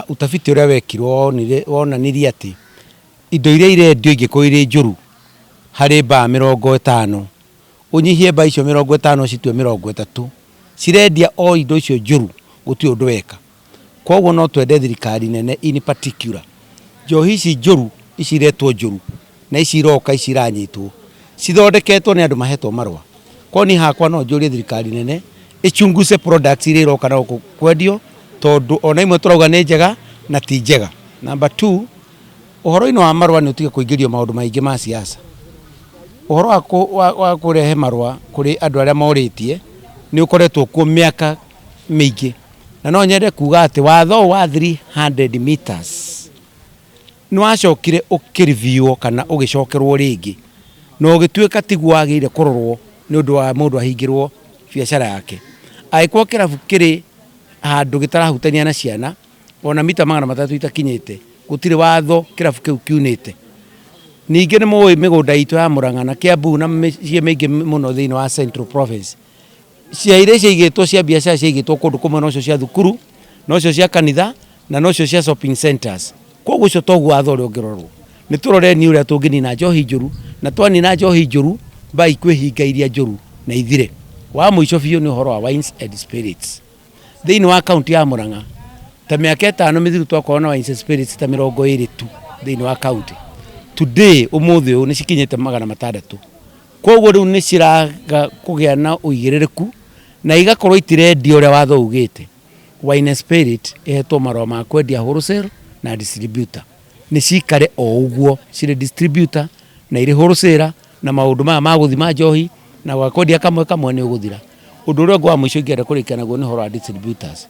Utafiti ũrĩa wekirwo wonanirie atĩ indo iria irendio ingĩkorwo irĩ njũru harĩ mbaa 50, ũnyihie mbaa icio 50 citue 30, cirendia o indo icio njũru, gũtirĩ ũndũ weka. Koguo no twende thirikari nene in particular njohi ici njũru, ici iretwo njũru na ici iroka, ici iranyitwo cithondeketwo nĩ andũ mahetwo marũa. Koguo niĩ hakwa no njũrie thirikari nene ĩchunguse products iria iroka na gũkũ kwendio, tondũ ona imwe tũrauga nĩ njega na ti njega. Number 2, ũhoro-inĩ wa marũa nĩ ũtige kũingĩrio maũndũ maingĩ ma siasa. Ũhoro wa kũrehe marũa kũrĩ andũ arĩa morĩtie nĩ ũkoretwo kuo mĩaka mĩingĩ, na no nyende kuga atĩ watho ũyũ wa 300 meters nĩ wacokire ũkĩreview kana ũgĩcokerwo rĩngĩ na ũgĩtuĩka tiguo wagĩrĩire kũrorwo nĩ ũndũ wa mũndũ ahingĩrwo biacara yake. Angĩkorwo kĩrabu kĩrĩ handũ gĩtarahutania na ciana ona mita 300 itakinyĩte, gũtirĩ watho kĩrabu kĩu kiunĩte. Ningĩ nĩ mũĩ mĩgũnda itũ ya Murang'a na Kiambu na mĩciĩ mĩingĩ mũno thĩinĩ wa Central Province, cia iria ciaigĩtwo cia biacara ciaigĩtwo kũndũ kũmwe, nocio cia thukuru, nocio cia kanitha na nocio cia shopping centers. Koguo ũcio toguo watho ũrĩa ũngĩrorwo. Nĩ tũroreni ũrĩa tũngĩnina njohi njũru, na twanina njohi njũru mbaa ikwĩhinga iria njũru na ithire. Wa mũico biũ nĩ ũhoro wa wines and spirits. Thĩinĩ wa kaunti ya Murang'a ta mĩaka 5 mĩthiru twakorwo na wines and spirits ta 20 tu thĩinĩ wa kaunti. Today ũmũthĩ ũyũ nĩ cikinyĩte 600. Koguo rĩu nĩ ciraga kũgĩa na ũigĩrĩrĩku na igakorwo itirendia ũrĩa watho ugĩte. Wine and spirit ihetwo marũa ma kwendia wholesale na distributor. Nĩ cikare o ũguo cirĩ distributor na irĩ wholesaler, na maũndũ maya ma gũthima njohi na gwa kwendia kamwe kamwe nĩ ũgũthira. Ũndũ ũrĩa ũngĩ wa mũico ingĩenda kũrĩkia naguo nĩ ũhoro wa distributors.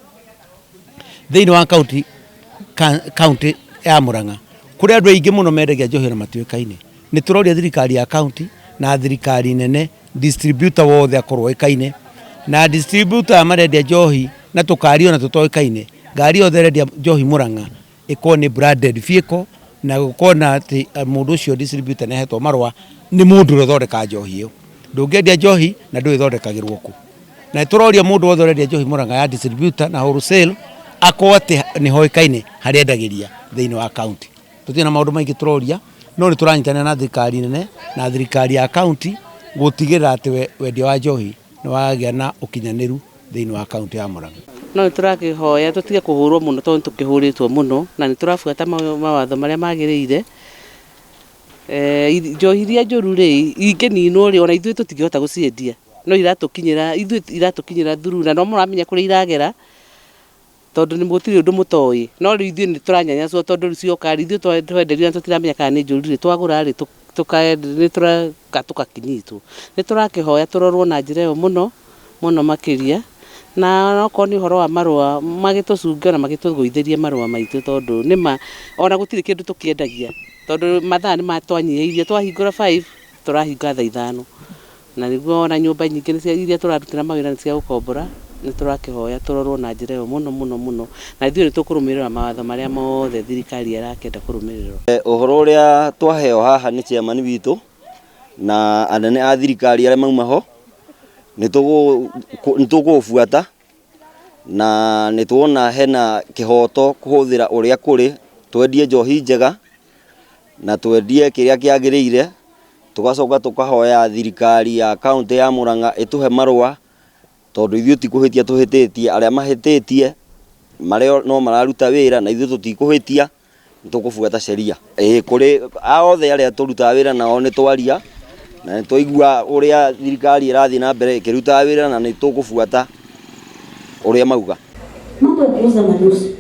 Thĩinĩ wa kaunti ya Murang'a kũrĩ andũ aingĩ mũno mendagia njohi na matiũĩkaine. Nĩ tũroria thirikari ya kaunti na thirikari nene distributor wothe akorwo oĩkaine, na distributor aya marendia njohi na tũkari ona tũtoĩkaine, ngari yothe ĩrendia njohi Murang'a ĩkorwo nĩ branded vehicle na gũkorwo na atĩ mũndũ ũcio distributor nĩ ahetwo marũa nĩ mũndũ ũrĩa ũthondekaga njohi ĩyo. Ndũngĩendia njohi na ndũĩ ĩthondekagĩrwo kũ. Na tũroria mũndũ wothe ũrendia njohi Murang'a ya distributor na wholesale akorwo atĩ nĩ hoĩkaine harĩa endagĩria thĩinĩ wa kaunti. Tũtirĩ na maũndũ maingĩ tũroria, no nĩ tũranyitanĩra na thirikari nene na thirikari ya kaunti gũtigĩrĩra atĩ wendia wa njohi nĩ wagĩa na ũkinyanĩru thĩinĩ wa kaunti ya Murang'a. No nĩ tũrakĩhoya tũtige kũhũrwo mũno tondũ nĩ tũkĩhũrĩtwo mũno, na nĩ tũrabuata mawatho marĩa magĩrĩire. Njohi iria njũru rĩ, ingĩninwo rĩ, ona ithuĩ tũtingĩhota gũciendia, no iratũkinyĩra, ithuĩ iratũkinyĩra through, na no mũramenya kũrĩa iragera, tondũ nĩ gũtirĩ ũndũ mũtoĩ. No rĩu ithuĩ nĩ tũranyanyaswo tondũ rĩu cioka rĩ, ithuĩ twenderio na tũtiramenya kana nĩ njũru rĩ, twagũra rĩ, nĩ tũroka tũgakĩnyitwo. Nĩ tũrakĩhoya tũrorwo na njĩra ĩyo mũno, mũno makĩria. Na okorwo nĩ ũhoro wa marũa, magĩtũcunge na magĩtũgũithĩrie marũa maitũ, tondũ nĩma ona gũtirĩ kĩndũ tũkĩendagia, tondũ mathaa nĩ matwanyihĩirie, twahingũra 5 tũrahinga thaa 5. Na nĩguo ona nyũmba nyingĩ nĩ cia iria tũrarutĩra mawĩra nĩ cia gũkombora, nĩ tũrakĩhoya tũrorwo na njĩra ĩyo mũno mũno mũno, na ithuĩ nĩ tũkũrũmĩrĩra mawatho marĩa mothe thirikari ĩrakĩenda kũrũmĩrĩrwo. Ũhoro ũrĩa twaheo haha nĩ chairman witũ na anene a thirikari arĩa mauma ho, nĩ tũkũũbuata na nĩ tuona hena kĩhoto kũhũthĩra ũrĩa kũrĩ, twendie njohi njega na twendie kĩrĩa kĩagĩrĩire. Tũgacoka tũkahoya thirikari ya kaunti ya Murang'a ĩtũhe marũa, tondũ ithuĩ ti kũhĩtia tũhĩtĩtie, arĩa mahĩtĩtie marĩa no mararuta wĩra na ithuĩ tũtikũhĩtia, nĩ tũkũbuata sheria. Kũrĩ othe arĩa tũrutaga wĩra nao nĩ twaria na nĩ twaigua ũrĩa thirikari ĩrathiĩ na mbere ĩkĩrutaga wĩra na nĩ tũkũbuata ũrĩa mauga. Mambo ya kuuza manusu,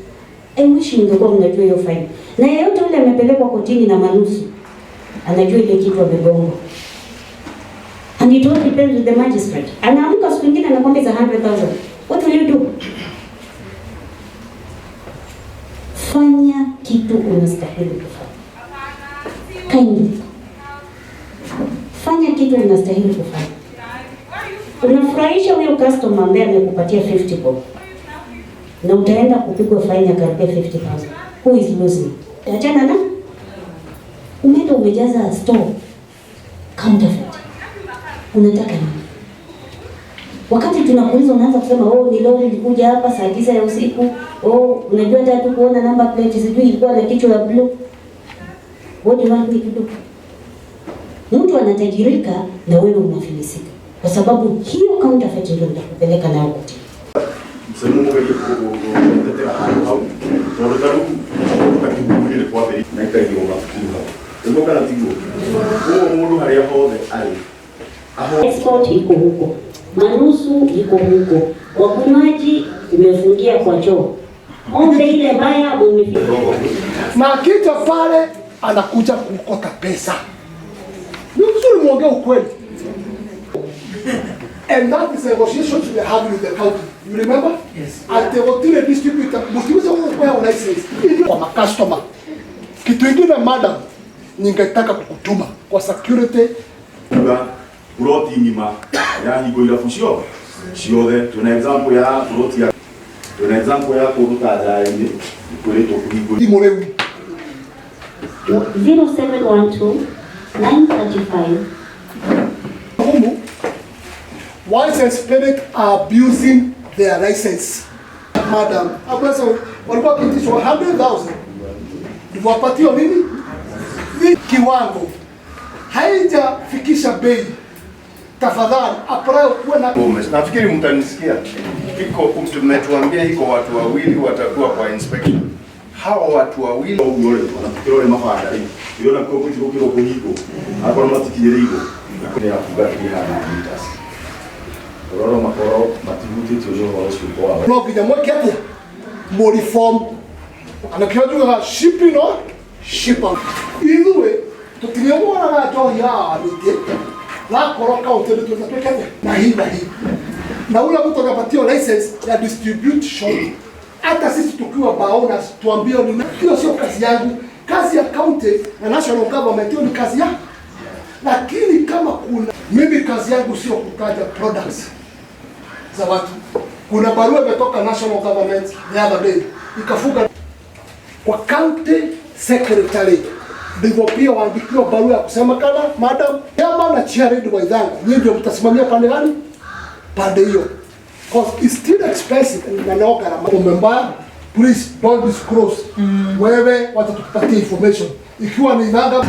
I wish mngekuwa mnajua hiyo fine. Na yeyote yule amepelekwa kotini na manusu anajua ile kitu amegongwa. And it all depends with the magistrate. Anaamka siku nyingine anakwambia za 100,000. What will you do? Fanya kitu unastahili kufanya. Kindly. Fanya kitu unastahili kufanya. Unafurahisha huyo customer ambaye amekupatia 50 bob. Na utaenda kupigwa fine ya karibia 50,000. Who is losing? Achana na umeenda umejaza store counterfeit. Unataka nini? Wakati tunakuuliza unaanza kusema, "Oh, ni lori ilikuja hapa saa 9 ya usiku. Oh, unajua hata kuona number plate, sijui ilikuwa na kichwa ya blue." What do you want me to do? Mtu anatajirika na wewe unafilisika, kwa sababu hiyo counterfeit ndio nitakupeleka nayo kotini. Msemo mugerie gũtetera handũ hau, tondũ ta rĩu ta kĩhuhu nĩ kwambĩrĩria na ikaigĩrwo mabuku hau, nĩguo kana tiguo? Koguo mũndũ harĩa hothe arĩ aho. Export iko huko, manusu iko huko, wakunywaji umefungia kwa choo, ombe ile mbaya umefungia. Na akija pale anakuja kukota pesa. Ni vizuri muongee ukweli. And that is negotiations we are having with the county. You remember? Yes. At the hotel distributor, msiweze kuwa license ili kwa customer. Kitu ingine, madam, ningetaka kukutuma kwa security. Kuga buroti ng'ima yahingo irabu ciothe ciothe. Twĩna example ya buroti ya, twĩna example ya kũndũ ta Njaĩ-inĩ kwĩrĩtwo kũhingwo. Thimũ rĩu. 0712 935 Humu wines and spirit are abusing their license. Madam, hapo walikuwa wakiitishwa 100,000. Ndivyo wapatio nini? Ni kiwango haijafikisha bei. Tafadhali apply kuwe na Nafikiri mtanisikia. Iko, tumetuambia iko watu wawili watakuwa kwa inspection. Hawa watu wawili Ũguo rĩ, ona tũkĩrore mabanda rĩ, ndĩrona kuo gũtigũkĩrwo kũhingwo akorwo matikinyĩrĩirwo nĩ ya kuga 300 meters ũroro makorwo matihutĩtio nĩ ũhoro ũcio kwao. No nginya mweke atia mu reform anakĩo njugaga ship in or ship out. Ithuĩ tũtirĩgũraga njohi ya mĩingĩ nakorwo kaunti nĩ twĩke atĩa na hii na hii na ule mtu akapatiwa license ya distribution, hata sisi tukiwa baona tuambie ni hiyo sio kazi yangu, kazi ya county na national government, hiyo ni kazi ya. Lakini kama kuna mimi, kazi yangu sio kutaja products za watu. Kuna barua imetoka national government the other day ikafunga kwa county secretary, ndivyo pia waandikiwa barua ya kusema kana madam chama na chairman wa Ithanga, nyinyi ndio mtasimamia pande gani? Pande hiyo, 'cause it's still expensive na no gharama umembaya. Please don't disclose. Wewe wacha tukupatie information ikiwa ni Ithanga.